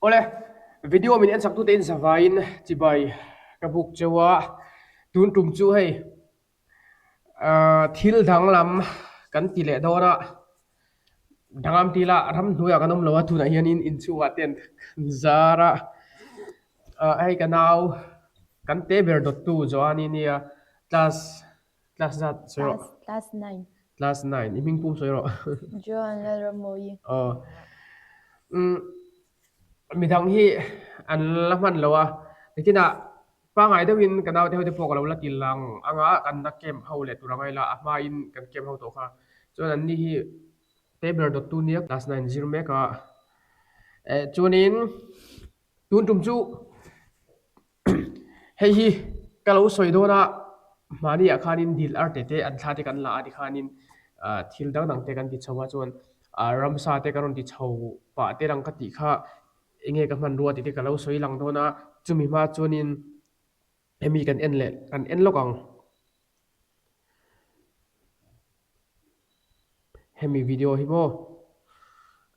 Awle, video min en sak tute in zavaiin chibai ka buk cheu a, tun tum chu hei thil danglam kan ti leh dawn a, danglam ti ila ramhnuaiah kan awm lo a tunah hianin inchhungah te an zar a, hei ka nau kan te ber dawttu Joani nia class Class zat sawi rawh. Class 9. Class 9. I hming pum sawi rawh. Joan Lalramoyi. Aw. Mm, midang hi an la hman lo a. Nikinah pangai deuhin ka naute ho te pawh ka lo la ti lang anga kan la camp ho leh tur angai la a hmain kan camp ho tawh kha. Chuan an ni hi table dawttu nia class 9 zir mek a. Eh chuanin tun tum chu Hei hi ka lo sawi dawn a, mahni ah khanin dil ar te te an thla te kan la a tikhanin ah thil dang dang te kan ti chho a chuan ah ramsa te ka rawn ti chho pah te lang ka tih kha eng nge ka hmanrua tih te ka lo sawi lang dawn a, chumi hma chuanin hemi kan en leh kan en lawk ang. Hemi video hi maw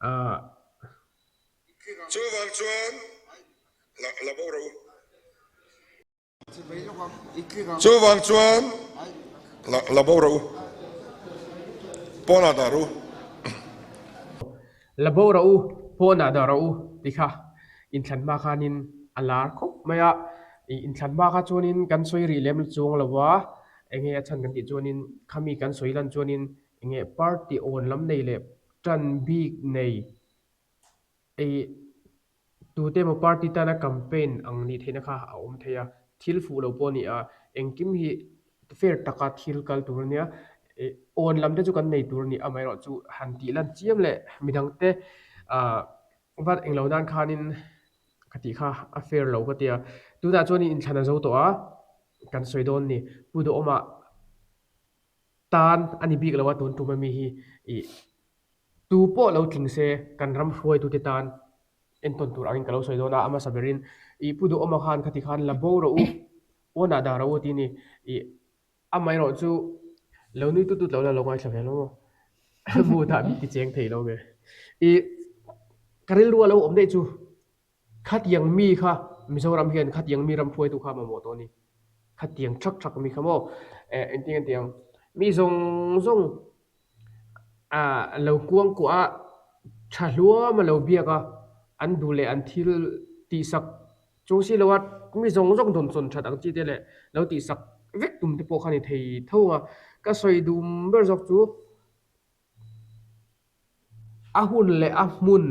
ah. Chuvang chuan la bo rawh u. Chuvang chuan la bo rawh u. Pawnah dah rawh u. La bo rawh u, pawnah dah rawh u ti kha inthlan hma khanin a lar khawp mai a. Inthlan hma kha chuanin kan sawi rih lem chuang lo va, enge a chhan kan tih chuanin khami kan sawi lan chuanin enge party awn lam nei leh tan bik nei Ei, tute emaw party tana campaign ang nih theihna kha a awm thei a, thil fuh lo pawh a ni a, engkim hi fair taka thil kal tur a nia, ih awn lam te chu kan nei tur a ni, amaherawh chu han tih lan chiam leh midangte ah vat englo nan khanin ka tih kha a fair lo ka ti a, tunah chuan inthlan a zo tawh a, kan sawi dawn a ni, Pu Duhawma tan a ni bik lo a tun tum ami hi ih. Tu pawh lo tling se kan ram hruaitute tan entawn tur angin ka lo sawi dawn a, a hmasa berin ih Pu Duhawma khan khati khan la bo rawh u, pawnah dah rawh u tih a ni. Ih amaherawh chu lo nui tut tut lo la lo ngaithla ve lo maw? Mood ah min ti cheng thei lo nge. Ih ka rilru a lo awm daih chu Khatiang mi kha Mizoram hian khatiang mi ram hruaitu kha mamawh tawh a ni. Khatiang thak thak mi kha maw eh engtin nge tiang mi zawng zawng ah lo kuang kuah a tha hluam a lo biak a an duh leh an thil tihsak chung si lo a mi zawng zawng dawn chawn that ang chi te leh lo tihsak vek tum te pawh kha ni thei tho ang a. Ka sawi dum ber zawk chu a hun leh a hmun.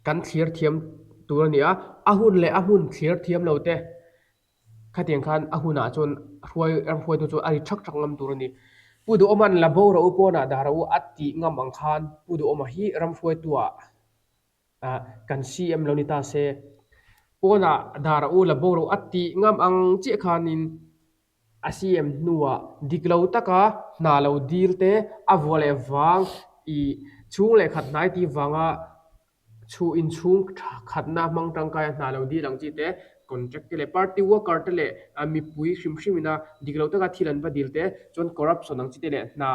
Kan thlir thiam tur a ni a, a hun leh a hmun thlir thiam lo te khatiang khan a hunah chuan hruai ram hruaitu chu a ri thak thak ngam tur a ni. Pu Duhawma'n la bo rawh u pawnah dah rawh u a tih ngam ang khan Pu Duhawma hi ram hruaitua ah kan CM lo ni ta se pawnah dah rawh u la bo rawh u a tih ngam ang chiah khanin A CM hnuah dik lo taka hna lo dil te a vua leh vang i chhung leh khat hnai tih vanga chhu inchhung khatna hmang tangkaia hna lo dil ang chi te, contract te leh party worker te leh mipui hrim hrim ina dik lo taka thil an va dil te chuan corruption ang chi te leh hna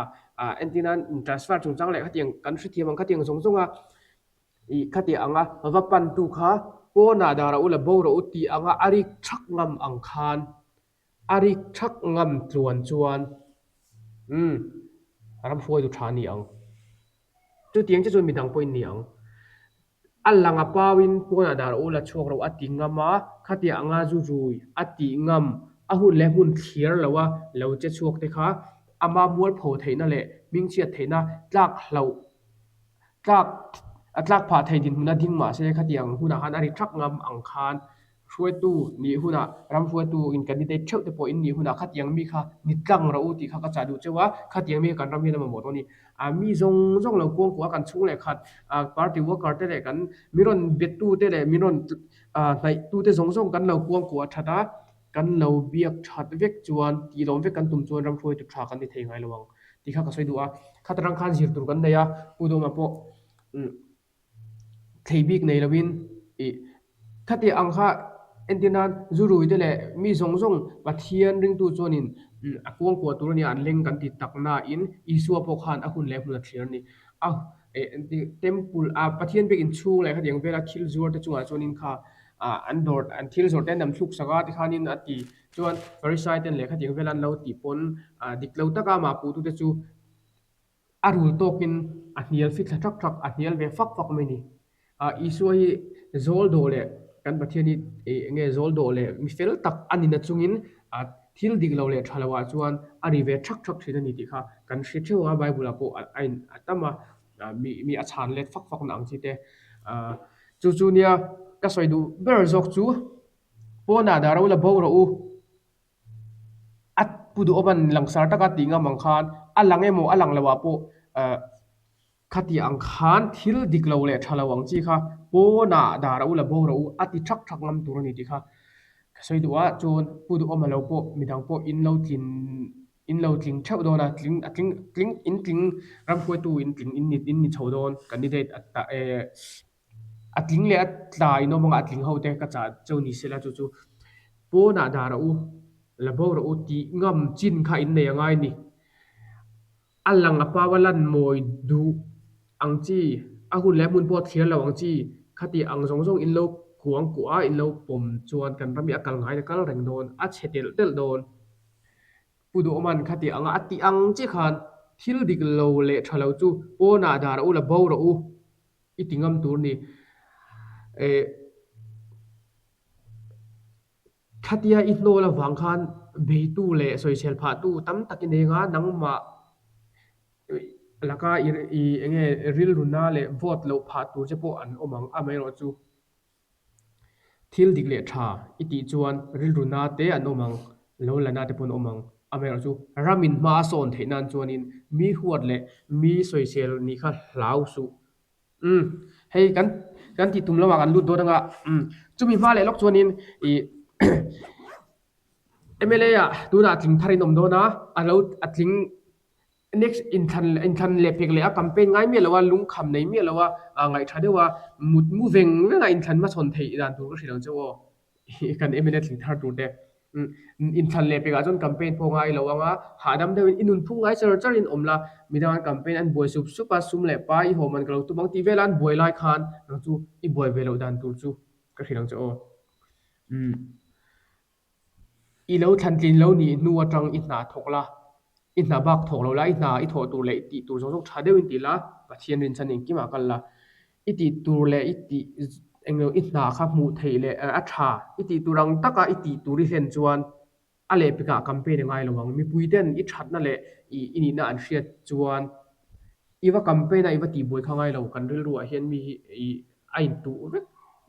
entir nan transfer chungchang leh khatiang kan hrethiam ang khatiang zawng zawnga i khati anga va pantu kha pawnah dah rawh u la bo rawh u tih anga a rik thak ngam ang khan A rik thak ngam tluan chuan umm ram hruaitu tha a ni ang. Chutiang che chuan midang pawhin ni ang. A lang a pauin pawnah dah rawh u la chhuak rawh a ti ngam a, khatiang anga zu rui a tih ngam, a hun leh hmun thlir lo a lo che chhuak te kha ama mualpho theihna leh hmingchhiat theihna tlak hlauh tlak a tlak phah thei dinhmun a ding mahse khatiang hunah khan a ri thak ngam ang khan Hruaitu nih hunah, ram hruaitu in candidate theuh te pawh in nih hunah khatiang mi kha ni tlang rawh u tih kha ka chah duh cheu a, khatiang mi kha kan ram hian a mamawh tawh a ni. A mi zawng zawng lo kuang kuah a kan chhung leh khat party worker te leh kan min rawn bettu te leh min rawn hnaih tu te zawng zawng kan lo kuang kuah that a, kan lo biak that vek chuan tih lawm vek kan tum chuan ram hruaitu tha kan ni thei ngai lo ang tih kha ka sawi duh a. Khat rang khan zir tur kan nei a, Pu Dawma pawh Thei bik nei lovin ih khatiang ang kha entir nan zu rui te leh mi zawng zawng Pathian ringtu chuanin a kuangkuah tur a nia an leng kan ti tak nain Isua pawh khan a hun leh hmun a thlir a ni. A. Temple ah Pathian biak inchhung leh khatiang vela thil zuar te chungah chuanin kha ah an dawr an thil zawrh te an nam thluk sak a tikhanin a ti chuan Pharisai ten leh khatiang vela an lo tih pawn ah dik lo taka amah puhtute chu A rul tawkin a hnial fithla thak thak, a hnial ve fak fak mai a ni. Ah Isua hi zawl dawh leh kan Pathian hi eng nge zawl dawh leh mi fel tak a ni na chungin ah thil dik lo leh tha lo ah chuan a ri ve thak thak thin a ni tih kha kan hre theuh a, Bible ah pawh a in a tam a, ah mi mi a chhan let fak fak na ang chi te. Ah chu chu nia ka sawi duh ber zawk chu pawnah dah ro la bo rawh u. A pu duhawm an langsar taka tih ngam ang khan a lang emaw a lang loh ah pawh eh khati ang khan thil dik lo leh tha lo ang chi kha pawnah dah rawh u la bo rawh u a ti thak thak ngam tur a ni tih kha ka sawi duh a chuan pu duhawm a lo pawh midang pawh in lo tlin in lo tling theuh dawn a tling a tling tling in tling ramhruaitu in tling in ni in ni chho dawn candidate a ta eh A tling leh a tla in awm anga a tling ho te ka chah cheu ni sela chu chu pawnah dah rawh u, la bo rawh u tih ngam chin kha in nei angai a ni. A lang a pau a lan mawi duh ang chi, a hun leh a hmun pawh a thlir lo ang chi, khati ang zawng zawng in lo kuang kuah a in lo pawm chuan kan ram hi a kal ngaiin a kal reng dawn, a chhe telh telh dawn. Pu Duhawman khati anga a tih ang che khan thil dik lo leh tha lo chu pawnah dah rawh u, la bo rawh u. I ti ngam tur ni. Eh, khatia i hnawl avang khan beitu leh sawisel phahtu tam tak i nei anga nangmah laka i i eng nge rilruna leh vote loh phah tur che pawh an awm ang amaherawhchu thil dik leh tha i tih chuan rilruna te an awm ang, lo la na te pawh an awm ang. Amaherawhchu ramin hma a sawn theih nan chuanin mi huat leh mi sawisel nih kha hlau suh. Umm hei kan kan tih tum lamah kan lut dawn anga umm chumi hma leh lawk chuanin ih M_L_A ah tunah tling thar in awm dawn a, a lo a tling next inthlan inthlan leh pek leh a campaign ngai miah lo a lungkham nei miah lo a ngaih tha deuh a mut mu veng veng a inthlan hmachhawn theih dan tur ka hrilh ang che aw. Kan mla tling thar tur te inthlan leh pekah chuan campaign pawh ngai lo ang a, hahdam deuhin i nunphung ngai char char in awm la, midang an campaign an buai sup sup a, sum leh pai i hawm an ka lo tum ang tih vela an buai lai khan nang chu i buai ve loh dan tur chu ka hrilh ang che aw. Umm i lo thlan tlin lo nih hnu atang i hna thawk la, i hna bak thawk lo la, i hna i thawh tur leh i tih tur zawng zawng tha deuhin ti la, Pathian rinchhan engkimah kal la, I tih tur leh i tih englo i hna kha hmuh theih leh a tha. I tih tur ang taka i tih tur i hlen chuan a lehpekah campaign a ngai lo ang. Mipui ten i thatna leh i i nihna an hriat chuan i va campaign a i va tihbuai kha ngai lo. Kan rilru ah hian mi hi i a intuh vek.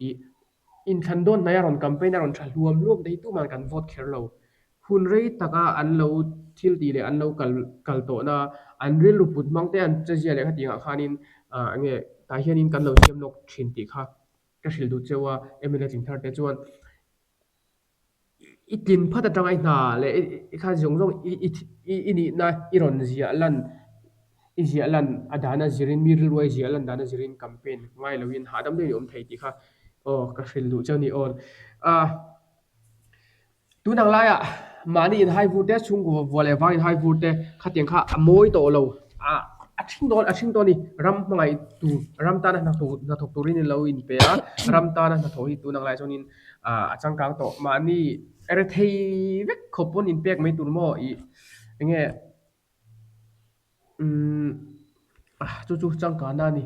I Inthlan dawn hnaih a rawn campaign a rawn tha hluam hluam te hi tuman kan vote kher lo. Hun rei taka an lo thil tih leh an lo kal kal tawhna an rilru put hmang te an chezia leh khatiangah khanin ah enge tah hianin kan lo siam lawk thin tih kha ka hrilh duh cheu a mla tling thar te chuan I tlin phat atanga i hna leh i kha zawng zawng i i i nihna i rawn ziah lan i ziah lan a dana zirin mi rilru a i ziah lan dana zirin campaign ngai loin hahdam deuhin i awm thei tih kha aw ka hrilh duh cheu a ni aw. Ah tun ang laiah mahni inhai vur te chhungkaw vua leh vang inhai vur te khatiang kha a mawi tawh lo a a ṭhing dawn a ṭhing dawn a ni ram hmangaih tur ram tana hnathawk hnathawk turin in lo inpe a ram tana hnathawh hi tun ang laiah chuanin ah a changkang tawh mahni ere thei vek khawp pawn inpek mai tur maw ih eng nge umm ah chu chu changkana a ni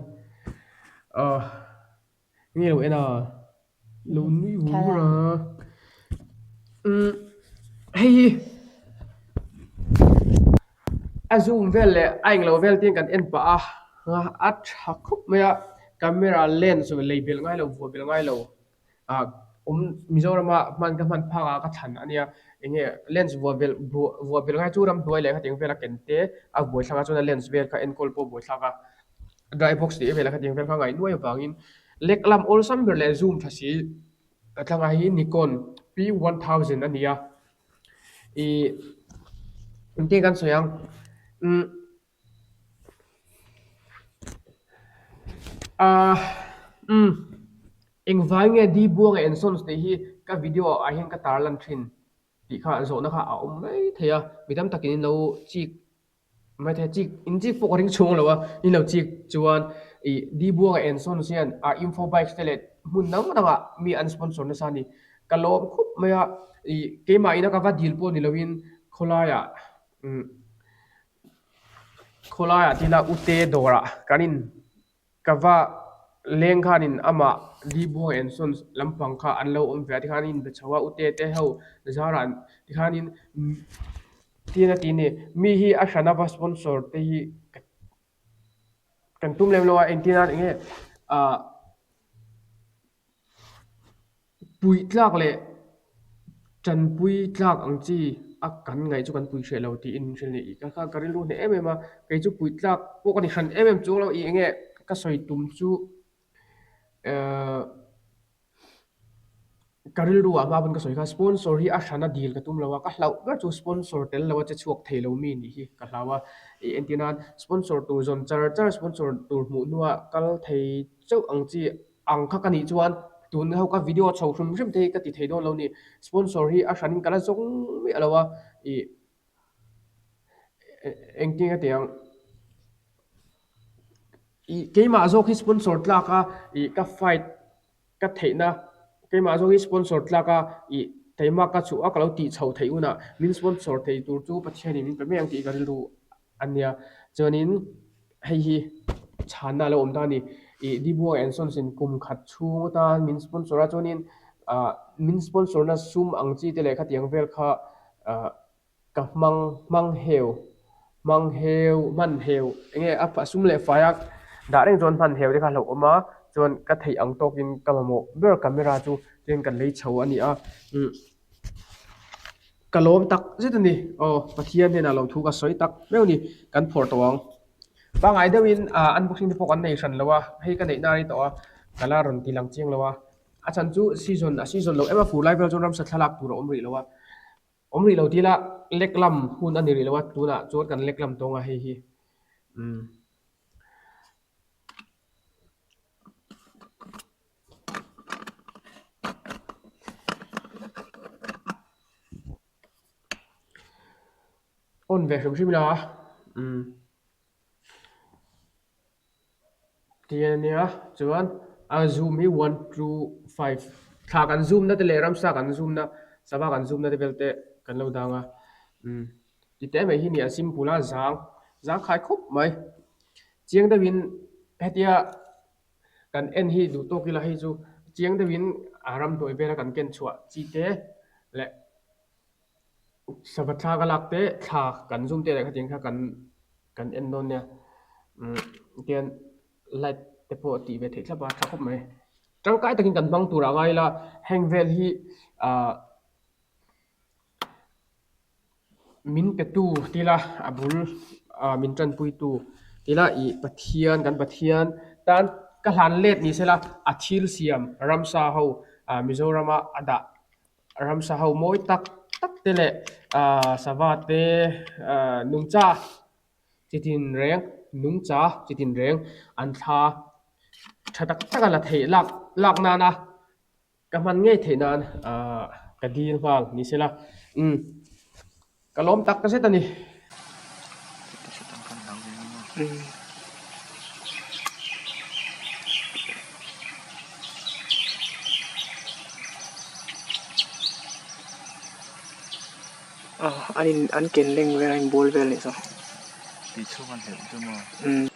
ah eng nge lo en a lo nui vur vur a umm hei hi a zoom vel leh a englo vel te kan en pah a a tha khawp mai a camera lens lei belh ngai lo vuah belh ngai lo. ah awm Mizorama hman ka hman phak ah ka thlan a nia eng nge lens vuah belh vuah vuah belh ngai chu ramhnuai leh khatiang vel a ken te a buai thlak a chuan a lens vel kha enkawl pawh a buai thlak a dry box tih vel khatiang vel kha ngaih nuai avangin lek lam awlsam ber leh zoom tha si ka thlang a hi Nikon P 1000 a ni a ih engtin kan sawi ang umm. Ahh umm engvai nge Di Buanga and Sons tih hi ka video ah hian ka tar lan thin tih kha zawhna kha a awm mai thei a, mi tam takin in lo chik mai thei a, chik in chik pawh ka ring chhung lo a, in lo chik chuan. Ih Dibuanga and Sons hian a Info Bikes te leh hmun dang dangah mi an sponsor nasa a ni. Ka lawm khup mai a, ih keimah ina ka va dil pawh ni loin khawlaiah umm khawlaiah tila Ute dawrah kan in ka va leng khanin amah Dibuanga and Sons lampang kha an lo awm ve a tikhan an inbe chho a Ute te ho zarah tikhanin tin a ti a ni. Mi hi a hran a va sponsor te hi ka Kan tum lem lo a engtin a enge ah puih tlak leh tanpui tlak ang chi a kan ngaih chu kan pui hreh lo tiin min hrilh a ni ka kha ka rilru hneh em em a kei chu puih tlak pawh ka ni hran em em chuang lo ih enge ka sawi tum chu ehh. Ka rilru ah hma pawn ka sawi kha sponsor hi a hrana dil ka tum lo a, ka hlauh ber chu sponsor tel lo a che chhuak thei lo mi nih hi ka hlau a, ih entir nan sponsor tur zawn char char sponsor tur hmuh hnua kal thei chauh ang chi ang kha ka nih chuan tun ho ka video chho hrim hrim te hi ka ti thei dawn lo ni, sponsor hi a hranin ka la zawng miah lo a, ih engtin nge tiang ih keimah zawk hi sponsor tlak a ih ka fight. Ka theihna keimah zawk hi sponsor tlak a ih keimah ka chhuah a ka lo tih chhoh theih hunah min sponsor thei tur chu Pathianin min pe mai ang tih ka rilru a nia. Chuanin hei hi chhanna a lo awm ta a ni. Ih Dibuang and Sons in kum khat chhung atan min sponsor a chuanin ah min sponsor na sum ang chi te leh khatiang vel kha ah Ka hmang hmang heu hmang heu hman heu eng nge a sum leh fai a dah reng chuan hman heu te kha a hlauhawm a chuan ka theih ang tawkin ka mamawh ber camera chu chuan ka lei chho a ni a umm ka lawm tak zet a ni aw Pathian hnenah lo thu ka sawi tak meuh a ni kan phawrh tawh ang pangngai deuhin ah unboxing te pawh kan nei hran lo a hei ka neih na a ni tawh a ka la rawn ti lang chiang lo a a chhan chu season a season loh em a fur lai vel chuan ramsa thlalak tur a awm rih lo a. Awm rih lo tila lek lam hun a ni rih lo a, tunah chuan kan lek lam tawng a hei hi umm. On ve hrim hrim ila umm. Ti a nia chuan a zoom hi one two five thla kan zoom na te leh ramsa kan zoom na sava kan zoom na te vel te kan lo dang a umm ti teh mai hi nia simple a zang zang khai khawp mai chiang deuhin hetia kan en hi duh tawk ila hei chu chiang deuhin a ramhnuai vela kan ken chhuah chi te leh. Sava thla ka lak te thla kan zoom te leh khatiang kha kan kan en dawn nia umm tihian light te pawh tih ve theih thlap a tha khawp mai tangkai takin kan hmang tur a ngai ila heng vel hi ahh min pe tu tila a bul ah min tanpui tu tila ih Pathian kan Pathian tan ka hlan let ni sela a thil siam ramsa ho ah Mizorama a dah. Ramsa ho mawi tak tak te leh ahh sava te ahh nungcha chi tin reng nungcha chi tin reng an thla tha tak tak a la theih lak lak nana ka hman ngei theih nan ahh ka dil nghal ni sela umm ka lawm tak zet a ni. An in an ken leng vel a inbual vel anih chu. Tih chhung an helh chu maw? Umm.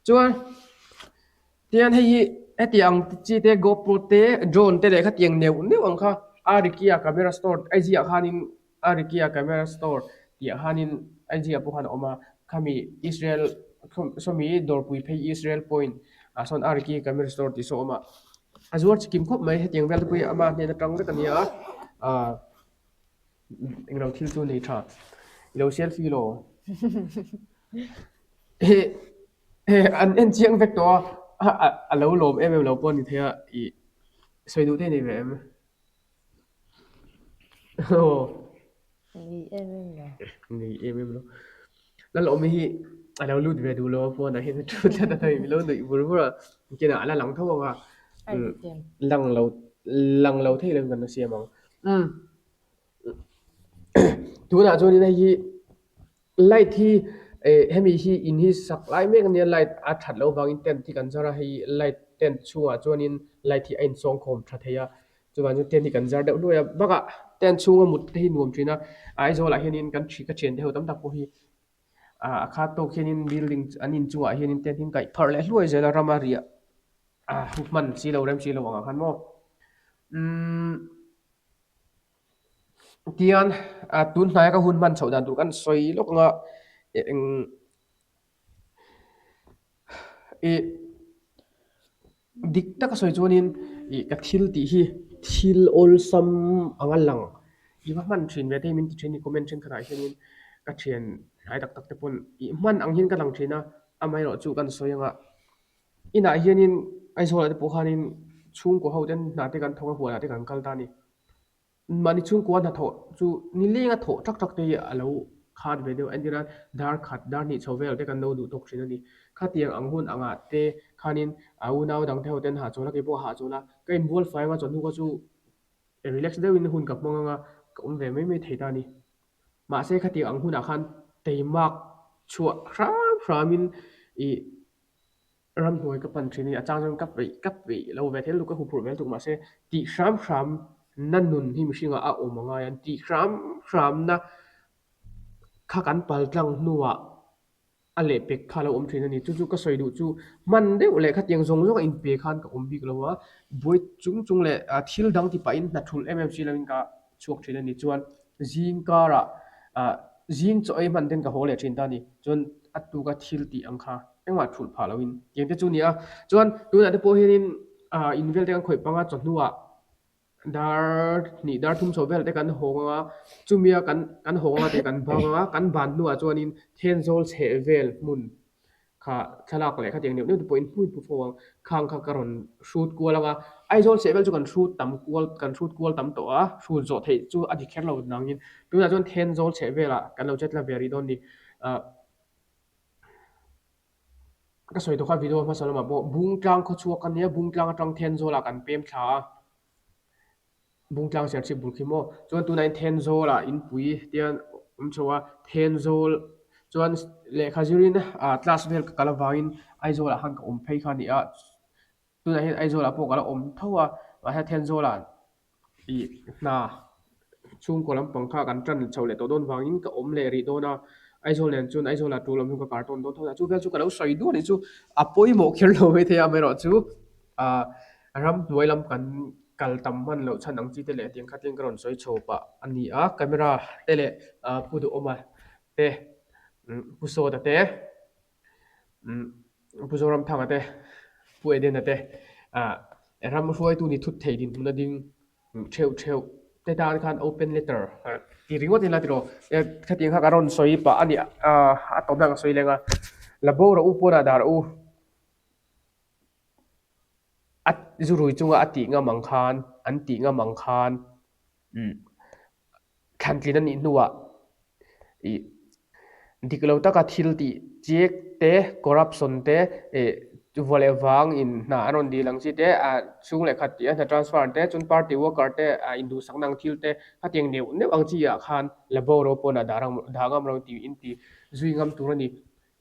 Chuan tihian hei hi heti ang chi te GoPro te drone te leh khatiang neuh neuh ang kha Arikia camera store IG ah khanin Arikia camera store tih ah khanin IG ah pawh khan a awm a khami Israel sawmi dawrpui phei Israel point ah sawn Arikia camera store tih saw a awm a a zuar chi kim khawp mai hetiang vel te pawh hi ama hnen atang vek a nia ah. Englo thil chu nei tha. I lo selfie lo. An en chiang vek tawh a, a lo lawm em em lo pawh a ni thei a, i sawi duh te a nei ve em? Aw. Nei em em lo. Nei em em lo. Lalawmi hi a lo lut ve duh lo a phone ah hian a thu tlat a, hei lo nuih vur vur a, kinah a la lang tho ang a, lang lo lang lo thei lo in kan la siam ang. Umm tunah chuanin hei hi light hi eh hemi hi in hi sak lai mek ania light a that loh vangin tent hi kan zar a hei light tent chhungah chuanin light hi a insawng khawm tha thei a chuvang chuan tent hi kan zar deuh hluai a bakah tent chhunga mut te hi nuam thin a Aizawl ah hianin kan ka thian te ho tam tak pawh hi ah a khat tawk hianin building an inchungah hianin tent hi an kaih pharh leh hluai zel a rama riah ah hman si lo rem si lo ang ah khan maw umm. Tihian tun hnaia ka hun hman chhoh dan tur kan sawi lawk ang a eng ih dik taka sawi chuanin ih ka thil tih hi thil awlsam anga lang i va hman thin ve te hi min ti thin a ni comment thenkhatah hianin ka thian hnai tak tak te pawn ih hman ang hian ka lang thin a amaherawhchu chu kan sawi anga. Inah hianin Aizawlah te pawh khanin chhungkaw ho ten hna te kan thawk a, huanah te kan kal ta a ni. Mahni chhungkua hnathawh chu nilenga thawh tak tak te hi a lo khat ve deuh a, entirna dar khat, dar hnih chho vel te kan lo duh tawk thin a ni. Khatiang ang hun angah te khanin a unau dang te ho ten hahchawl a, kei pawh hahchawl a, ka inbual fai anga chawhnu kha chu relax deuhin hun ka hmang anga ka awm ve mai mai thei ta a ni. Mahse khatiang ang hunah khan teimak chhuah hram hramin ih Ramhnuai ka pan thin a ni. A chang chuan ka peih ka peih lo ve thei lutuk ka huphurh ve lutuk mahse tih hram hram na nun hi mihringah a awm a ngai a, tih hram hram na kha kan pal tlang hnuah a lehpek kha a lo awm thin a ni. Chu chu ka sawi duh chu hman deuh leh khatiang zawng zawng a inpe khan ka awm bik lo a, buai chung chung leh thil dang ti pahin hna thulh em em si loin ka chhuak thin a ni. Chuan zing karah ah zing chaw ei hman ten ka haw leh thin ta a ni. Chuan a tuka thil tih ang kha engmah thulh phah loin tiang te chu a ni a. Chuan tunah te pawh hianin ah in vel te kan khawih panga chawhnuah dar hnih dar thum chho vel te kan hawng anga chumia kan kan hawng anga tih kan bang anga kan ban hnuah chuanin Thenzawl chheh vel hmun Kha thlalak leh khatiang neuh neuh te pawhin hmui hmu fo ang. Khang kha ka rawn hrut kual ang a, Aizawl chheh vel chu kan hrut tam kual kan hrut kual tam tawh a, hrut zawh theih chu a dik kher lo nangin tunah chuan Thenzawl chheh velah kan lo chet la ve rih dawn ni. Ah ka sawi tawh kha video hmasa lamah pawh Bungtlang khawchhuak a nia, Bungtlang atang Thenzawlah kan pem thla a. Bungtlang Serchhip bul khi maw? Chuan tunah hian Thenzawl ah inpui te an awm chho a, Thenzawl chuan lehkha zirin ah class vel ka kal avangin Aizawl ah khan ka awm phei kha a ni a, tunah hian Aizawl ah pawh ka la awm tho a, mahse Thenzawl ah ih hna chhungkaw lampang kha kan tan chho leh tawh dawn vangin ka awm leh rih dawn a, Aizawl nen chuan Aizawl ah tul awm chu ka kar tawn dawn tho a, chu vel chu ka lo sawi duah a nih chu a pawimawh kher lo maithei a amaherawhchu ah Ramhnuai lam kan kal tam hman loh chhan ang chi te leh tiang kha tleng ka rawn sawi chho pah a ni a, camera te leh ah Pu Duhawma te Pu Sawta te Pu Zoramthanga te Pu Edena te ah ram hruaitu ni thut thei dinhmun a ding theuh theuh te tan khan open letter ti ringawt ila tiraw khatiang kha ka rawn sawi pah a ni a a tawp dan ka sawi leng a la bo rawh u pawnah dah rawh u. A zurui chunga a tih ngam ang khan, an tih ngam ang khan umm thlantlin a nih hnuah ih dik lo taka thil tih chiak te, corruption te ih vua leh vang in hna an rawn dil ang chi te, ah chhung leh khat tih a hna transfer te, chuan party worker te ah induhsakna ang thil te khatiang neuh neuh ang chi ah khan la bo ro pawn ah dah dah ngam lo tih in ti zui ngam tur a ni.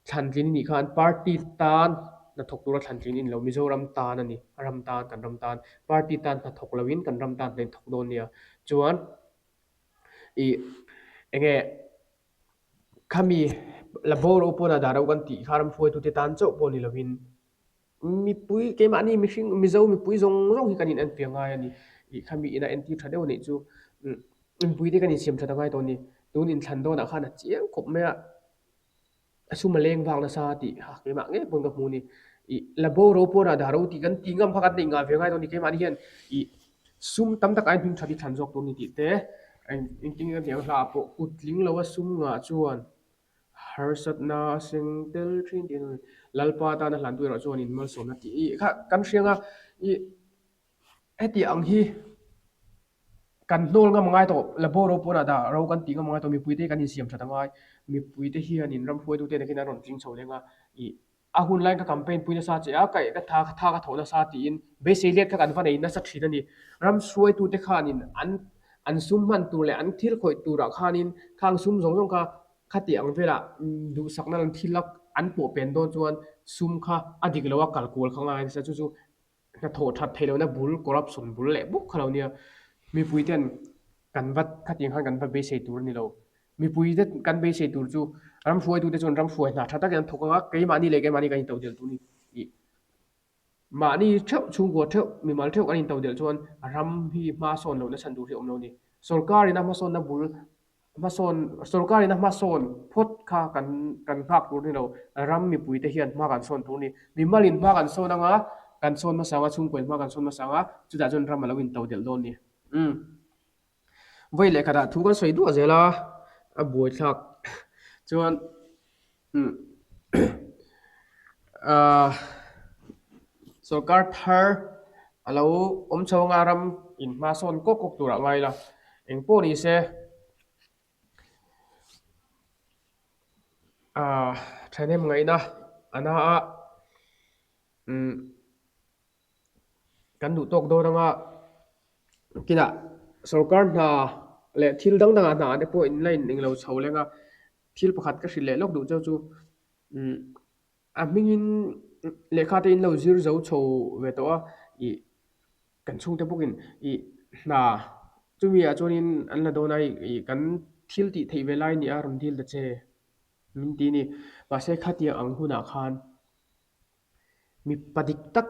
Thlantlin nih khan party tan hnathawk tura thlantlin in lo Mizoram tan a ni, a ram tan, kan ram tan. Party tan hnathawk loin kan ram tan hna in thawk dawn nia. Chuan ih eng nge Khami la boro pawn a dah reuh kan tih kha ram hruaitute tan chauh pawh ni lovin mipui keimahni mihring Mizo mipui zawng zawng hi kan in enfiah ngai a ni. Ih khami ina entir tha deuh neih chu mipuite kan insiam that a ngai tawh a ni. Tun inthlan dawnah khan a chiang khawp mai a. A sum a leng vak nasa tih kha keimah ngei pawn ka hmu a ni. Ih la boro pawn ah dah ro tih kan tih ngam kha kan neih ngah ve ngai dawn a ni. Keimahni hian ih sum tam tak aiin hming that hi thlan zawk tur a ni tih te engtin nge ka tih ang hla ah pawh kut tling lo a sum ngah chuan harsatna a seng tel thin tih a ni. Lalpa tana hlan tu erawh chuan in malsawmna tih ih kha kan hria ang a ih heti ang hi Kan hnawl ngam ngai tawh, laboro pawnah dah ro kan tih ngam ngai tawh, mipuite hi kan insiam that a ngai. Mipuite hianin ram hruaitute nakin an rawn tling chho leng a, ih a hun laiin ka campaign pui nasa che a, ka ka tha tha ka thawh nasa tiin beisei let kha kan va nei nasa thin a ni. Ram hruaitute khanin an an sum hman tur leh an thil khawih turah khanin khang sum zawng zawng kha khati ang velah duhsakna lam thil a an pawh pen dawn chuan sum kha a dik lo a kal kual kha ngai nasa chu chu Hnathawh that theih lohna bul, corruption bul leh bawk kha lo nia. Mipui ten kan va khatiang khan kan va beisei tur a ni lo. Mipui te kan beisei tur chu ram hruaitute chuan ram hruai hna tha takin an thawk ang a, keimahni leh keimahni kan intodelh tur a ni. Ih mahni theuh chhungkua theuh mimal theuh kan intodelh chuan ram hi hma sawn lohna chhan tur hi a awm lo a ni. Sorkarin a hmasawnna bul Hmasawn, sorkar in a hmasawn phawt kha kan kan nghak tur ni lo, ram mipui te hian hma kan sawn tur ni. Mimal in hma kan sawn anga, kan sawn hmasa anga, chhungkaw in hma kan sawn hmasa anga, chutah chuan ram a lo in to delh dawn ni. Umm. Vawi leh khatah thu kan sawi duah zel a, a buaithlak chuan umm ahh sorkar thar a lo awm chho anga ram in hma sawn kawk kawk turah ngai ila engpawh ni se ahh thahnem ngaihna a na a umm kan duh tawk dawn anga kinah sorkar hna leh thil dang dangah hna te pawh in la in englo chho leng a. Thil pakhat ka hrilh leh lawk duh cheu chu umm a hmingin lehkha te in lo zir zo chho ve tawh a ih kan chhungte bawkin ih hna chumi ah chuanin an la dawn a ih kan thil tih theih ve lai a ni a rawn dil ta che min ti a ni mahse khatiang ang hunah khan mipa dik tak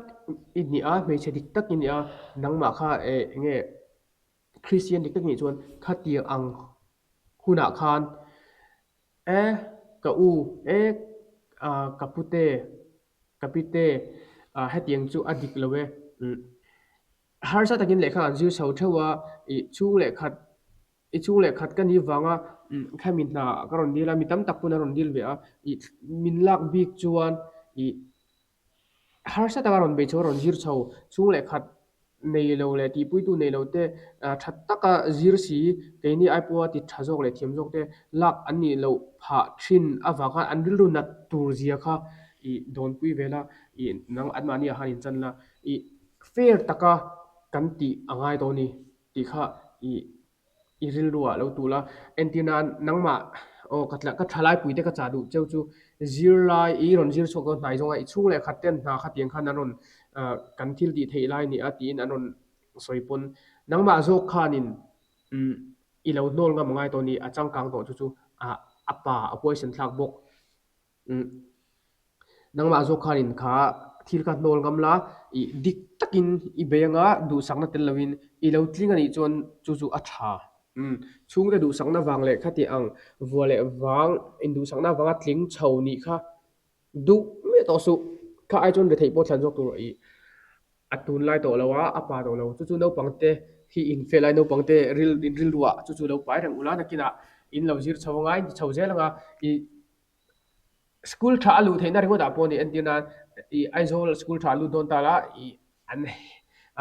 i ni a hmeichhe dik tak i ni a nangmah kha eh eng nge. Kristian dik tak nih chuan khatiang ang hunah khan e ka u e ka pute ka pite hetiang chu a dik lo e harsa takin lehkha an zir chho theuh a ih chhung leh khat i chhung leh khat ka nih vanga khami hna ka rawn dil a mi tam tak pawn a rawn dil ve a ih min lak bik chuan ih Harsa taka rawn bei chho, rawn zir chho, chhung leh khat nei lo leh tihpuitu nei lo te tha taka zir si, keini ai pawha ti tha zawk leh thiam zawk te lak an nih loh phah thin avang khan an rilru nat tur zia kha ih dawnpui vel a, ih nang anmahni ah khan inchan la, ih fair taka kan tih a ngai tawh a ni tih kha ih I rilru ah lo tul a, entir nan nangmah aw ka tla ka thalaipui te ka chah duh cheu chu zirlai i rawn zir chhuak dawn hnai zawng a, i chhung leh khat ten hna khatiang khan an rawn ah kan thil tih theih lai nia tiin an rawn sawi pawn nangmah zawk khanin umm i lo hnawl ngam ngai tawh a ni, a changkang tawh chu chu ah a pa a huaisen thlak bawk. Umm nangmah zawk khanin kha thil kha hnawl ngam la, ih dik takin i bei anga duhsakna tel lovin i lo tling anih chuan chu chu a tha. Umm chhungte duhsakna vang leh khati ang vua leh vang induhsakna avanga tling chho nih kha duh miah tawh suh. Kha ai chuan retheih pawh thlan zawk tur ih a tunlai tawh lo a, a pa tawh lo. Chu chu naupangte hi in fel ai naupangte ril in rilruah chu chu lo pai reng ula nakinah in lo zir chho anga in ti chho zel anga ih School tha a luh theihna ringawt ah pawh a ni entir nan ih Aizawl school tha a lut dawn ta la ih an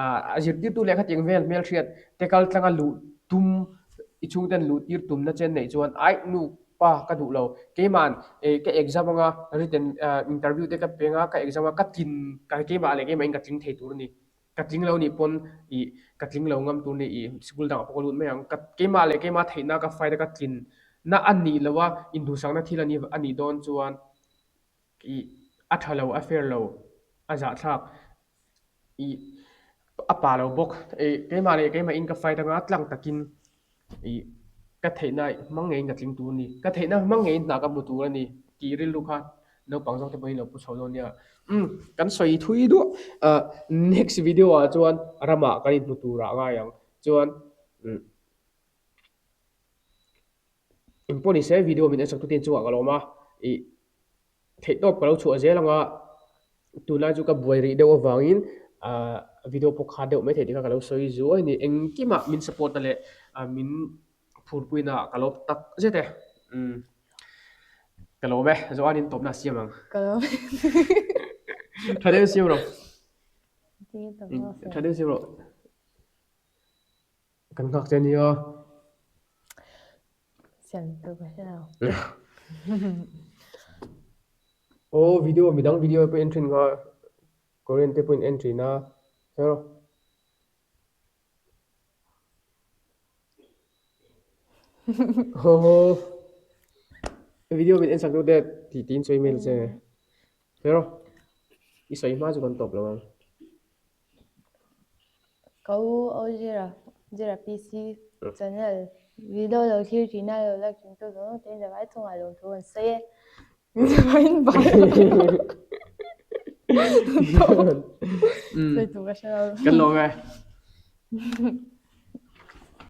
ah a zirtirtu leh khatiang vel hmelhriat te kal tlanga luh tum i chhungten luh tir tumna chen neih chuan aih nu pa ka duh lo keima'n ih ka exam anga written ah interview te ka pe anga ka exam a ka tlin keimah leh keimah in ka tling thei tur a ni. Ka tling lo nih pawn ih ka tling lo ngam tur nih ih sikul dangah pawh ka lut mai ang. Ka keimah leh keimah theihna ka fight a ka tlin na a nih loh a induhsakna thil a nih a nih dawn chuan ih a tha lo a fair lo a zahthlak ih a pa lo bawk. Ih keimah leh keimah in ka fight anga tlang takin ih. Ka theihna hmang ngeiin ka tling tur a ni, ka theihna hmang ngeiin hna ka hmu tur a ni tih rilru kha naupang zawk te pawhin lo pu chho dawn nia. Umm kan sawi thui duah ah next video ah chuan ramah kan inhmu turah ngai ang chuan umm engpawh ni se video min en sak tutin chungah ka lawm a ih Theihtawp ka lo chhuah zel anga tunlai chu ka buai rih deuh avangin ahh video pawh kha deuh maithei tih kha ka lo sawi zuai a ni. Engkimah min support na leh min phurpuina ka lawm tak zet e. Umm ka lawm e, Joanne-in tawpna a siam ang. Ka lawm e. Tha deuhin siam rawh. Tha deuhin siam rawh. Kan nghak che nia. Siam tur ka hre lo. Aw video midang video pawh en thin kha Korean te pawhin en thin a hre rawh. Aw video min en sak deuh te tih tiin sawi mai la che hre rawh. I sawi hma chu kan tawp lo ang. Ka u aw Zira, Zira PC channel video lo thlir thin a lo like thin tu zawng zawng te in zavai chungah lawmthu an sawi e. Zavaiin bai sawi tur ka hre lo. Kan lawm e.